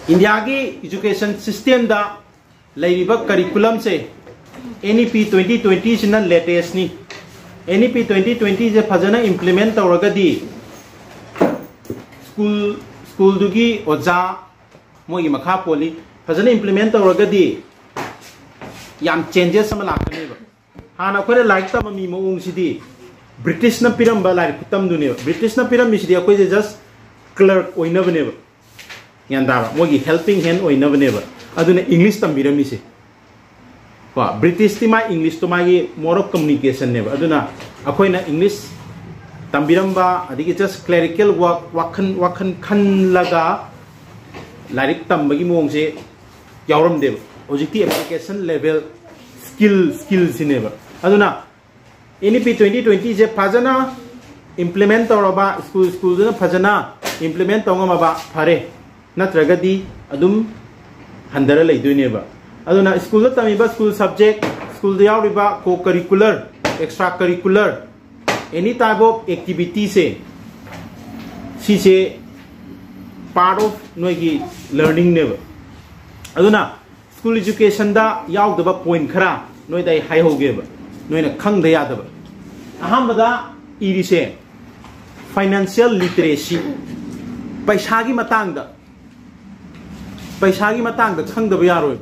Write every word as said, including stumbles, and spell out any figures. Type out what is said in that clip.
ꯏꯟꯗꯤꯌꯥꯒꯤ ꯏꯖꯨꯀꯦꯁꯟ ꯁꯤꯁꯇꯦꯝꯗ ꯂꯩꯔꯤꯕ ꯀꯔꯤꯀꯨꯂꯝꯁꯦ, and E P twenty ꯇ꯭ꯋꯦꯟꯇꯤꯁꯤꯅ ꯂꯦꯇꯦꯁꯅꯤ꯫ And E P twenty ꯇ꯭ꯋꯦꯟꯇꯤꯁꯦ ꯐꯖꯅ ꯏꯝꯄ꯭ꯂꯤꯃꯦꯟ ꯇꯧꯔꯒꯗꯤ, ꯁ꯭ꯀꯨꯜ ꯁ꯭ꯀꯨꯜꯗꯨꯒꯤ ꯑꯣꯖꯥ, ꯃꯣꯏꯒꯤ ꯃꯈꯥ ꯄꯣꯜꯂꯤ꯫ ꯐꯖꯅ ꯏꯝꯄ꯭ꯂꯤꯃꯦꯟ ꯇꯧꯔꯒꯗꯤ ꯌꯥꯝ ꯆꯦꯟꯖꯦꯁ ꯑꯃ ꯂꯥꯛꯀꯅꯦꯕ꯫ ꯍꯥꯟꯅ ꯑꯩꯈꯣꯏꯅ ꯂꯥꯏꯔꯤꯛ ꯇꯝꯃꯝꯃꯤ ꯃꯑꯣꯡꯁꯤꯗꯤ ꯕ꯭ꯔꯤꯇꯤꯁꯅ ꯄꯤꯔꯝꯕ ꯂꯥꯏꯔꯤꯛ ꯈꯨꯇꯝꯗꯨꯅꯦꯕ꯫ ꯕ꯭ꯔꯤꯇꯤꯁꯅ ꯄꯤꯔꯝꯃꯤꯁꯤꯗꯤ ꯑꯩꯈꯣꯏꯁꯦ ꯖꯁ ꯀ꯭ꯂꯔꯛ ꯑꯣꯏꯅꯕꯅꯦꯕ, ꯒ꯭ꯌꯥꯟ ꯇꯥꯕ? ꯃꯣꯏꯒꯤ ꯍꯦꯜꯄꯤꯡ ꯍꯦꯟ ꯑꯣꯏꯅꯕꯅꯦꯕ꯫ ꯑꯗꯨꯅ ꯏꯪꯂꯤꯁ ꯇꯝꯕꯤꯔꯝꯃꯤꯁꯦ ꯀꯣ꯫ ꯕ꯭ꯔꯤꯇꯤꯁꯇꯤ ꯃꯥꯏ ꯏꯪꯂꯤꯁꯇꯣ ꯃꯥꯒꯤ ꯃꯣꯠ ꯑꯣꯐ ꯀꯝꯃꯨꯅꯤꯀꯦꯁꯟꯅꯦꯕ꯫ ꯑꯗꯨꯅ ꯑꯩꯈꯣꯏꯅ ꯏꯪꯂꯤꯁ ꯇꯝꯕꯤꯔꯝꯕ, ꯑꯗꯒꯤ ꯖꯁ ꯀ꯭ꯂꯦꯔꯤꯀꯦꯜ ꯋꯥꯛ, ꯋꯥꯈꯜ ꯋꯥꯈꯜ ꯈꯜꯂꯒ ꯂꯥꯏꯔꯤꯛ ꯇꯝꯕꯒꯤ ꯃꯑꯣꯡꯁꯦ ꯌꯥꯎꯔꯝꯗꯦꯕ꯫ ꯍꯧꯖꯤꯛꯇꯤ ꯑꯦꯄ꯭ꯂꯤꯀꯦꯁꯟ ꯂꯦꯚꯦꯜ, ꯁ꯭ꯀꯤꯜ ꯁ꯭ꯀꯤꯜꯁꯤꯅꯦꯕ꯫ ꯑꯗꯨꯅ ꯑꯦꯟ ꯏ ꯄꯤ ꯇ꯭ꯋꯦꯟꯇꯤ ꯇ꯭ꯋꯦꯟꯇꯤꯁꯦ ꯐꯖꯅ ꯏꯝꯄ꯭ꯂꯤꯃꯦꯟ ꯇꯧꯔꯕ, ꯁ꯭ꯀꯨꯜ ꯁ꯭ꯀꯨꯜꯗꯨꯅ ꯐꯖꯅ ꯏꯝꯄ꯭ꯂꯤꯃꯦꯟ ꯇꯧ ꯉꯝꯃꯕ ꯐꯔꯦ, ꯅꯠꯇ꯭ꯔꯒꯗꯤ ꯑꯗꯨꯝ ꯍꯟꯊꯔ ꯂꯩꯗꯣꯏꯅꯦꯕ꯫ ꯑꯗꯨꯅ ꯁ꯭ꯀꯨꯜꯗ ꯇꯝꯃꯤꯕ ꯁ꯭ꯀꯨꯜ ꯁꯕꯖꯦꯛ, ꯁ꯭ꯀꯨꯜꯗ ꯌꯥꯎꯔꯤꯕ co curricular, extra curricular, any type of activities, ꯁꯤꯁꯦ ꯄꯥꯔꯠ ꯑꯣꯐ ꯅꯣꯏꯒꯤ ꯂꯔꯅꯤꯡꯅꯦꯕ꯫ ꯑꯗꯨꯅ ꯁ꯭ꯀꯨꯜ ꯏꯖꯨꯀꯦꯁꯟꯗ ꯌꯥꯎꯗꯕ ꯄꯣꯏꯟ ꯈꯔ ꯅꯣꯏꯗ ꯑꯩ ꯍꯥꯏꯍꯧꯒꯦꯕ, ꯅꯣꯏꯅ ꯈꯪꯗ ꯌꯥꯗꯕ꯫ ꯑꯍꯥꯟꯕꯗ ꯏꯔꯤꯁꯦ ꯐꯥꯏꯅꯥꯟꯁꯤꯌꯦꯜ ꯂꯤꯇꯔꯦꯁꯤ, ꯄꯩꯁꯥꯒꯤ ꯃꯇꯥꯡꯗ, ꯄꯩꯁꯥꯒꯤ ꯃꯇꯥꯡꯗ ꯈꯪꯗꯕ ꯌꯥꯔꯣꯏꯕ꯫